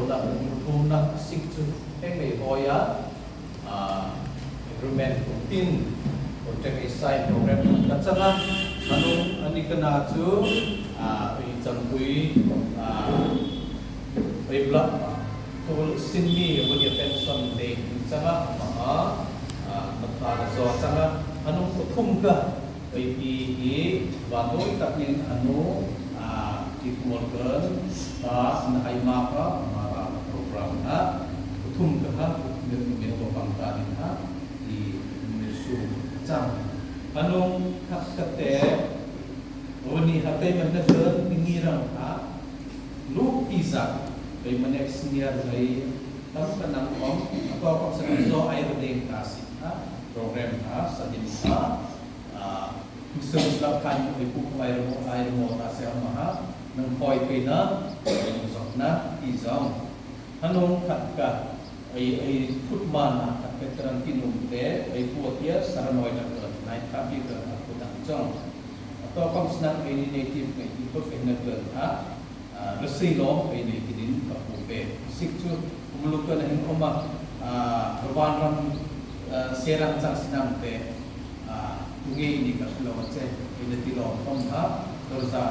na thum na sik chu heng nei hawi a agreement kum tin contract ei sign program ka chang a, anung ani ka na chu ei changpui ei bla tul sin mi Vunia pension date in chang a amah a na tha na zaw chang a, anung pathum ka ei pi hi vanduai takin anu Chief Morgan ta na hai mak a mara program na pathum ka kha mir to pang ta din kha i mir su chang anung khat ka te Vuni ha pe man na gun pingi rang kha lu pi za pe manek senior zai tam ka nang om ako kop sa zo ai ding ta si kha program kha sadin kha service lak khan ai pu ai ro ai ro ta se ma ha nang khoi pe na zok na ti zong hanung khat ka ai ai phut ma na khat pe trang ti num te ai pu tia saranoi na ka nai kha pi ka pu dang chong to kom snap ai ni native ngai ti ko fe na ka ha rasi lom ai nei ti din ka pu pe sik chu umlu ka na hin oma wan ram serang chang sinam te tunge ni ka lo che ai na ti lom tom ha dorza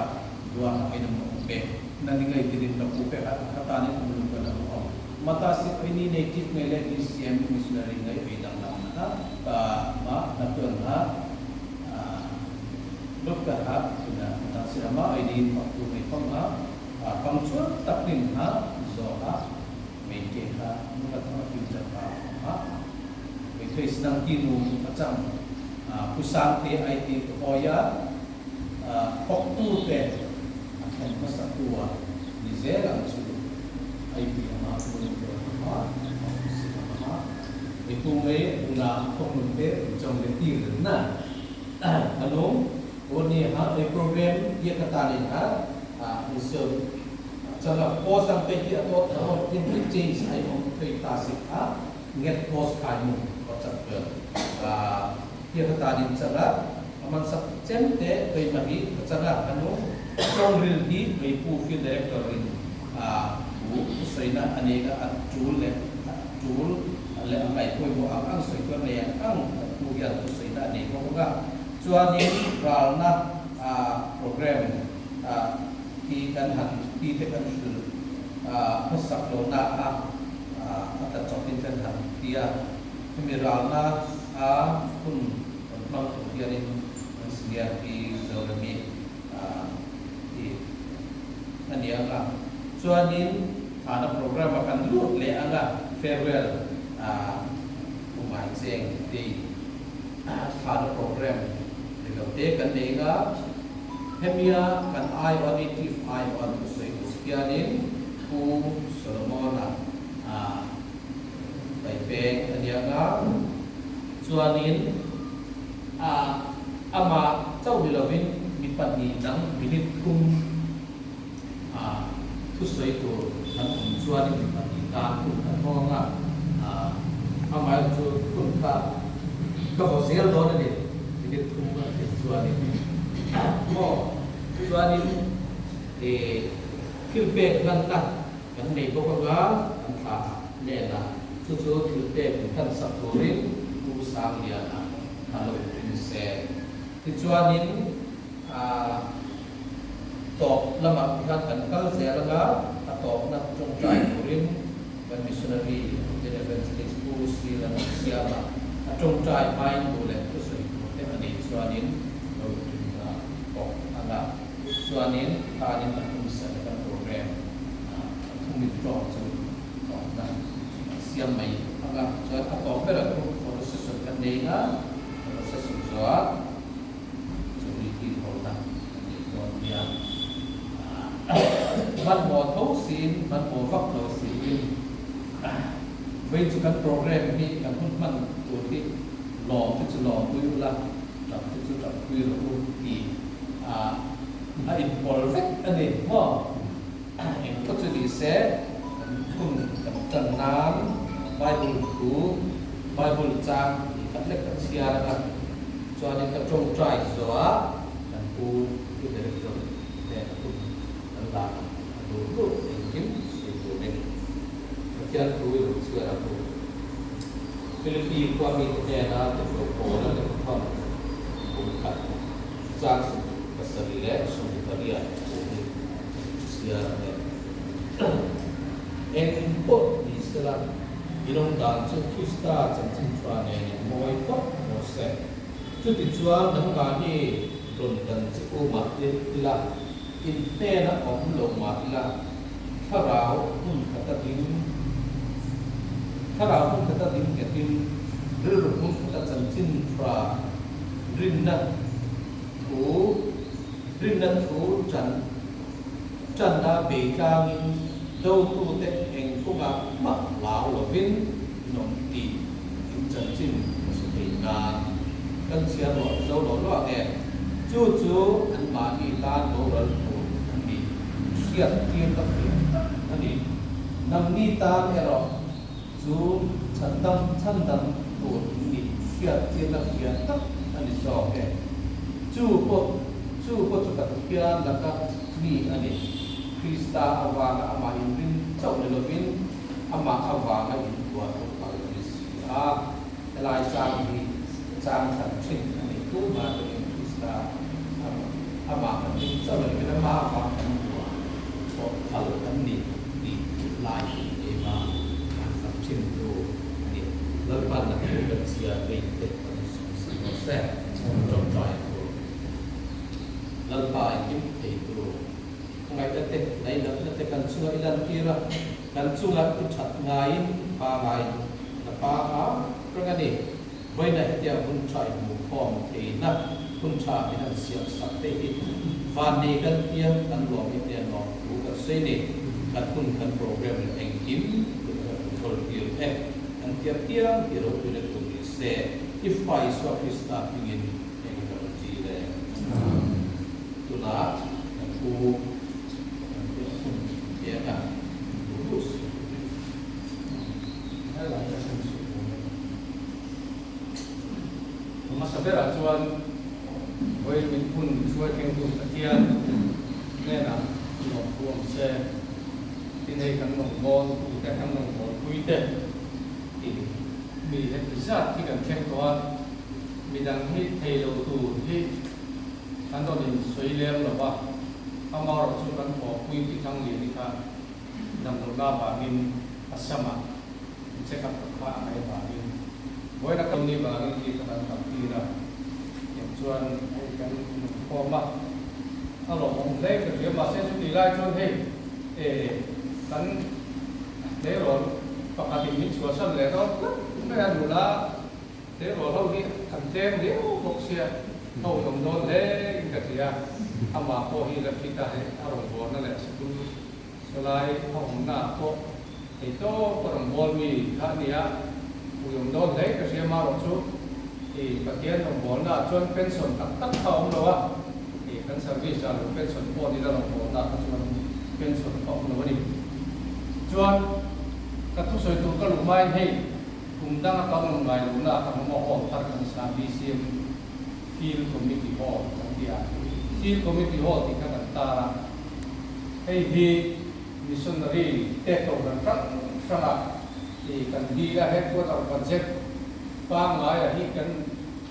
dua ai na mo pe na ni ngai ti din ka pu pe ha ka ta ni umlu ka na om mata si ai ni native ngai le BCM missionary ngai ai dang lam na ka ma na tuan ha lúc ka ha na ta si ama ai ni pa tu ngai pang ha pang chu tak nin ha zo ha maintain ha nu ka thang future ha ha me thei snang ti nu achang pusang te ai ti hoya khok tu te athen masa tua ni zelang chu ai pi ama tu ni ko ha si ama me tu me una khok nun te chong le ti na anong oni ha e program ye ka ta ni ha a usul changa post ang pe hi ato tho tin ti change ai om thei ta sik ha nget post khai mu ko chak ke a ye ka ta din changa aman sak chem te thei ma hi changa anu chong ril hi mei pu field director in a thu soina ane ga a tul le tul le angai poi mo ang ang soi ko ne ang pu hian thu soina nei ko ga chuanin ralna a program a ti kan han ti te kan hril a hmasak lo na a a ta chawpin kan han tia hemi ralna a hun kan hmang tur hianin an senior pi Zorami a ti a ni anga chuanin thana program a kan lut leh anga farewell a umai cheng ti thana program ni lo te kan nei nga hemia kan ai on native ai on thu sawi tur hianin Pu Solomon-a a taipeng a ni anga chuanin a amah chauh ni lovin mi pahnih dang minute thum a thusawi tur kan awm chuanin mi pahnih tan hun kan hawng anga amaherawhchu chu hun kha ka vaw zel dawn a ni minute thum a tih chuanin maw chuanin ih thil pek hlanna kan nei bawk anga kan thlah hnenah chu chu thil pek hlan sak turin Pu Sangliana a lo rin se. Tichuanin tawp lamah hian kan kal zel anga a tawpna tawngtai turin kan missionary Indian Evangelist Pu Sila Siama a tawngtai hmain duh leh thusawi tur te a nei chuanin lo rinna bawk anga chuanin tanin a tumsa te kan program a thumin tawng chu tawpna a siam mai anga chuan a tawp berah group photo session kan nei anga photo session zawh chumi tih hawlna a nih dawn nia. Hmanhmawh tho siin, hmanhmawh vak lo siin vei chu kan program hi kan hun hman tur hi lawm te chu lawm pui ula, tap te chu tap pui rawh u tih a inpawl vek a ni maw? Eng pawh chu ni se kan hun kan tan nan Bible thu, Bible chang tih khat lek ka chhiar anga chuanin ka tawngtai zawh a kan pu pu director hnenah hun kan la a duh duh engkim sawi turin. Pathian thu i rawn chhiar ang u. Philippi khua mite hnena tirhkoh Paula lehkhathawm kum khat chang 27 leh 28 thu hi chhiar ang e. Eng pawh ni sela, i lawng dan chu Krista chanchin tha nen in mawi phawt rawh se. Chutichuan nangmahni rawn dan che u mah ila, in hnena awm lo mah ila, thlarau hmun khata ding, thlarau hmun khata ding nghetin, rilru hmun khata chanchin tha rinna thu, rinna thu ṭan. Ṭanna beitlangin dotute eng kawngah mah hlau lovin nawm tih in chanchin ka hre thei nan kan chhiar ruah zo lo luah nge? Chu chu anmahni tan boral tur an nih hriat tir ka fiah tak a ni. Nangni tan erawh chu chhandam chhandam tur in nih hriat tir ka fiah tak a ni zawk e. Chu pawh chu pawh chu Pathian laka mi a ni. Krista avanga amah inring chauh ni lovin amah avanga intuah tur kal a ni si a. Helai chang hi chang thlan thin a ni. Tumah chuanin Krista amah kan ring chauh ni lovin amah avanga kan tuah pawh phal kan ni tih lai hi keimah an thlan thin tu a ni. Lalpan a thu kan chhiar vei te kan sawm rawh se. Tawngtai tur. Lalpa engkim thei tur. Khawngaihna te, lainatna te kan chunga i lantir a, kan chunga i that ngaiin i pa ngaiin na pa a reng a ni. Vawiina hetiang hun tha i hmuh khawm theihna hun tha min han siam sak te hi vannei kan tia kan lawm i hnen lawm thu kan sawi ni. Kan hun kan program leh engkim tuna kan control tir e kan tia piang hi ropuina tur ni se i Fa Isua Krista hmingin eng ka rawn ti le. Tunah kan pu kan piah hun piang a duh duh si. Helai a hran suh awm e. A hmasa berah chuan vawi mit hmun hruai thlengtu Pathian hnenah lawmthu awm se, tin hei kan rawngbâwl tute, kan rawngbâwlpui te i mi heti zat hi kan thleng tawh a, midang hi thei lo tur hi Kan rawn in sawi lem lo va, amaherawh chu kan thawhpui tih thang lian hi kha damlohna vangin a samah in check up kha a ngaih vangin vawiin a kal ni vangin hi ka kan kal tir a, tiang chuan hei kan inkhawm a, a lawmawm hle ka hria mahse chutih lai chuan hei e kan tleirawl pakhatin min chhuahsan leh dawn tlat mai a nula. Tleirawl ho hi an tlem riau bawk sia, ho awm dawn hle in ka hria. Amah pawh hi la fit a, hei a rawn bawrna leh sikul sawlai a awmna ah pawh hei tawp a rawn bawl mi kha a nia, pui awm dawn hle ka hria marawh chu i Pathian rawn bawlna ah chuan pension tak tak kha a awm lo a, i kan service ah lo pension pawh ni la rawn bawlna ah kha chuan pension kha a awm lo a ni. Chuan ka thusawi tur ka luh hmain hei. Kum danga kan awm ngai lohna kan awm a hall thar kan sa BCM Field Committee Hall kan ti a, Field Committee Hall tih kha kan tar a, hei hi Missionary te kohhran hrang hranga i kan dil a, headquarter budget pangngaia hi kan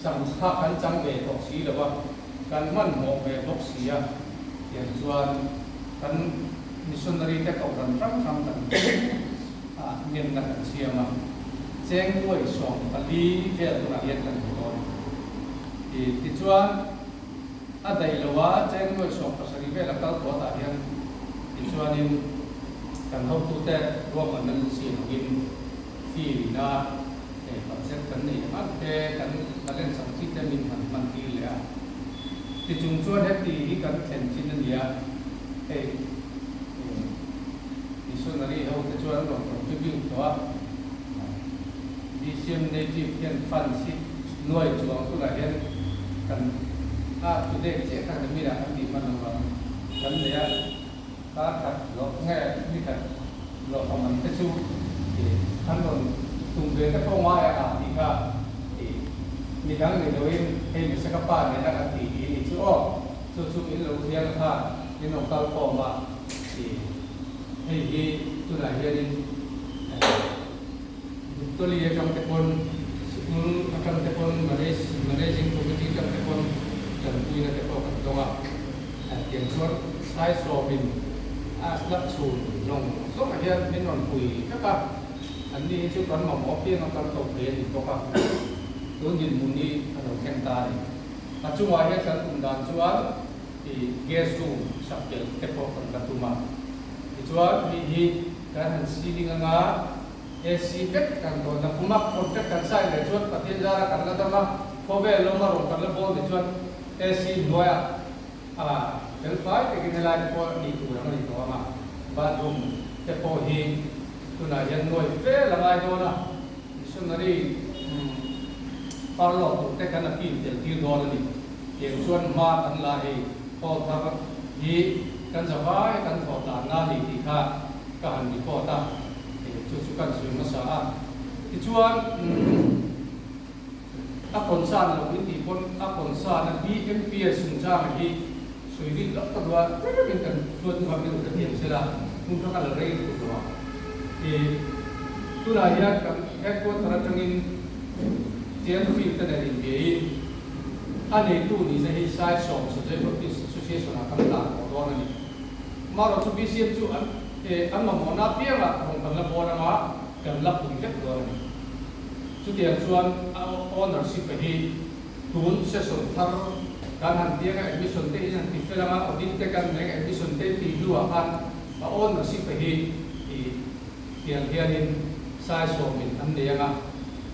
chang kha kan chang ve tawh si lo a, kan hmanhmawh ve bawk si a, tiang chuan kan Missionary te kohhran hrang hrang kan ah ngenna kan siam a, cheng nuai 14 vel tunah hian kan hmu dawn. I tichuan a daih lo a, cheng nuai 17 vel a kal tawh tah hian tichuanin kan hotute ruahmanna min siam angin fee ina hei budget kan neih ang ang te kan balance ang chi te min han hman tir leh a. Tichung chuan heti hi kan thlen chin a ni a, hei. Missionary ho te chuan an rawn contribute tawh a, BCM native hian funds hi nuai chuang tunah hian kan up to date chiah kha kan minah kan tih hman lo vang kan nei a, kar khat lawk nge ni khat lawk ang ang te chu an rawn tum ve te pawh ngai a tih kha midang ni loin hei Mesaka pa nena kan tih hi ni chu aw chu chu in lo hrial kha in rawn kal khawm a. Hei hi tunah hianin Toli atang te pawn, sikul atang te pawn, Managing Committee atang te pawn tanpuina te pawh kan dawng a. Tiang chuan Saisawmin a slap chhun zawng zawngah hian min rawn pui vek a, anni hi chu kan mamawh apiang a kal tawh thei a ni bawk a, tun dinhmun hi a lo thleng ta a ni. A chungah hian kan tum dan chuan i guest room sak tel te pawh kan la tum a, tichuan hei hi kan han ceiling anga AC vek kan tawn a, kuma contract kan sign leh chuan Pathian zara kan la dam a, khawvel lawma rawn kan la bawl ni chuan AC hnuaiah a fel fai takin helai te pawh nih tur ang a ni tawh ang a, bathroom te pawh hi tunah hian nuai fel a ngai dawn a, missionary parlour tur te kan appeal tel tir dawn a ni. Tiang chuan hma kan la hei hall thar hi kan zavai kan thawh tlan na ni tih kha ka han report a, chu chu kan sawi hmasa a. Tichuan a concern lo in tih pawn a concern a BMPS chungchang hi sawi rik lawk ka duh a, tlem in kan hluat hnu kha min ka thiam sela hmun kha ka la rei lutuk lo a. Tunah hian kan headquarter atangin Tian field te nen inbiain A neitu ni ze hi Saisawm Subject Baptist Association-ah kan tlan tawh dawn a ni. Marawh chu BCM chu an an mamawhna apiangah rawn kan la bawn anga kan la pui vek dawn a ni. Chutiang chuan a ownership-a hi tun session thar kan han tianga admission te in han ti fel anga audit te kan neng admission te tih hnuah khan a ownership-a hi tiang hianin Saisawmin an nei anga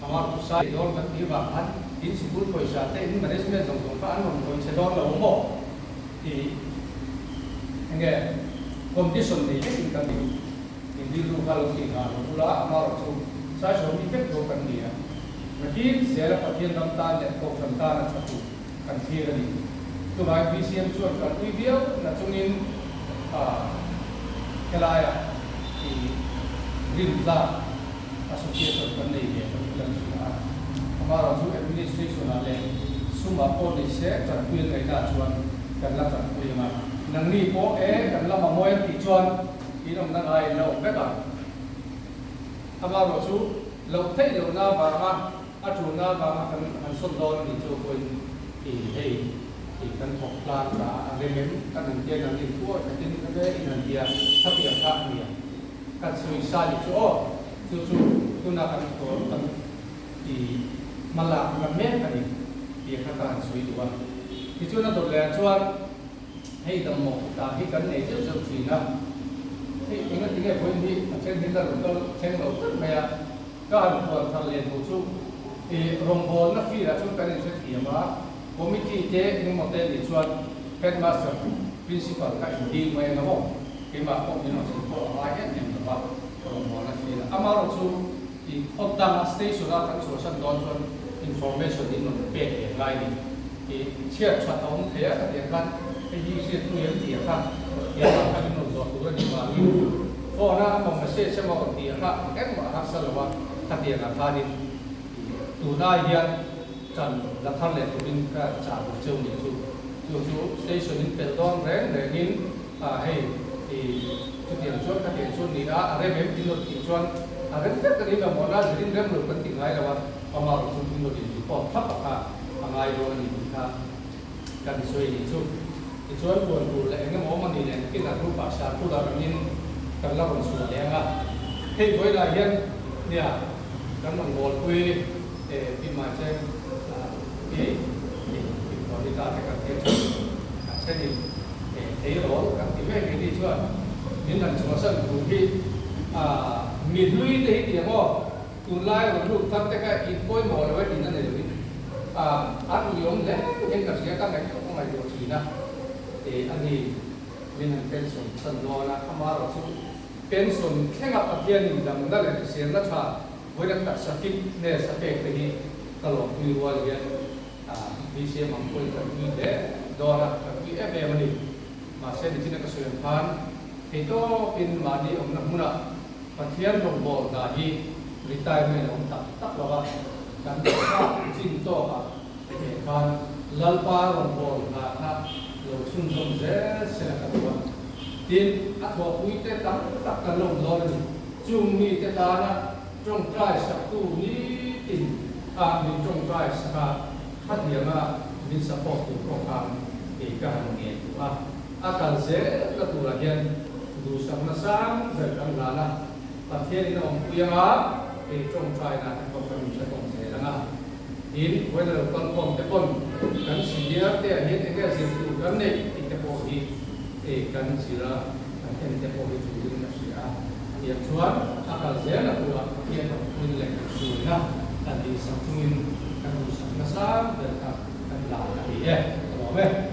Amah chu sai dawn kan tih vang khan in sikul pawisa te in management zawng zawng kha an rawn hawi che dawn lo maw tih enge condition nei vekin kan in in rilru kha lo tih nghah lo bula amaherawh chu sai sawi mi vek dawn kan ni a, nakin zela Pathian ram tan leh Kohhran tan a tha tur kan thlir a ni. Chuvangin BCM chuan kan ui viau na chungin helaiah i rintlak Association kan nei ve kan kan hria a, amaherawh chu Administration ah leh sum ah pawh nei se tanpui an ngaihna ah chuan kan la tanpui ang a, nangni pawh e kan la mamawh em tih chuan in awmna ngai in la awm vek ang. Amaherawh chu loh theih lohna avanga a tulna avanga kan han sawn dawn a nih chu pawhin i hei i kan thawk tlang ta a rem em kan han tia nangni thuawi takin ka ve in han tia khatiang kha a nia. Kan sawisa ni chu aw, chu chu tuna kan thawn kan ti hma lak na mek a ni tih kha ka han sawi duh a. Tichuan a dawt leh ah chuan hei dam mawh ta hi kan nei zeuh zeuh thin a, hei enga tinge vawiin hi a then hi la rawn kal thleng lo tlat mai a, ka han puan thar leh hnu chu i rawngbawlna field ah chuan kan inhrethiam a, committee te engemaw te nih chuan headmaster, principal kha indil mai ang aw. Keimah pawh min rawn sawi pawh a ngai em em lo va, rawngbawlna thil a. Amaherawh chu i khaw danga station a kan chhuahsan dawn chuan information in rawn pek leh ngai ni. I chhiat that a awm thei a, khatiang khan hei hi hriat pui em tih a kha keimah khan in rawn zawh tur a nih vangin phone a emaw message emaw rawn tih a kha engmah a harsa lo a, khatiangah khanin i tunai hian ṭan la thar leh turin ka chah duh cheu nih chu. Chu chu station in pelh dawn reng rengin A hei i chutiang chuan ka tiang chuan ni a, a rem em tin lo tih chuan a rem vek a ni lo maw na zirin rem lo kan ti ngai lo a, amah erawh chu tin lo din tih pawh thlap a kha a ngai dawn a ni tih kha kan sawi nih chu. Tichuan puan tur leh eng emaw awm a ni nen kin a group ah circular angin kan la rawn chhuah leh ang a, hei vawilah hian nia kan rawn bawlpui e pi Maicheng hi i Bonita te kan tia thin a thenin Tleirawl kan ti mek hi tih chuan min han chhuahsan tur hi mi hlui te hi ti ang aw, tunlai rawn lut thar te kha in pawimawh lo e tihna nei lovin an uiawm hle hian ka hria ka ngaihtuah ka ngaihtuah thin a, a ni min han pension san dawn a, amaherawh chu pension thlenga Pathianin damna leh hriselna tha vawiin a taksa fitness a pek te hi ka lawmpui rual hian BCM ang pawhin kan tui hle dawn a, kan tui em em a ni. Mahse nichina ka sawi ang khan thei tawpin mahni awmna hmunah Pathian rawngbâwl hna hi retirement a awm tak tak lo a, kan thlak chin tawkah heh khan Lalpa rawngbâwl hna kha lo chhunzawm zel se la ka duh a. Tin, a thawhpuite tam tak kan lo awm dawn a ni. Chung mite tana. Tawngtai saktu nitin a min tawngtai sak a, khatianga min support tur pawh khan kei ka han ngen duh a. A kal zel la turah hian duhsakna sang ber kan hlan a, Pathianin a awmpui anga kei tawngtaina te pawh kan inhre tawng zel ang a. Tin, vawiin lo kalkhawm te pawn kan senior te ah hian enge zir tur kan neih tih te pawh hi kan zir a, kan en te pawh hi tulin ka hria a. Tiang chuan a kal zel a turah Pathian awmpuin leh hruaina kan dihsak chungin kan duhsak nasa ber kha kan la a ni e. Ka lawm e.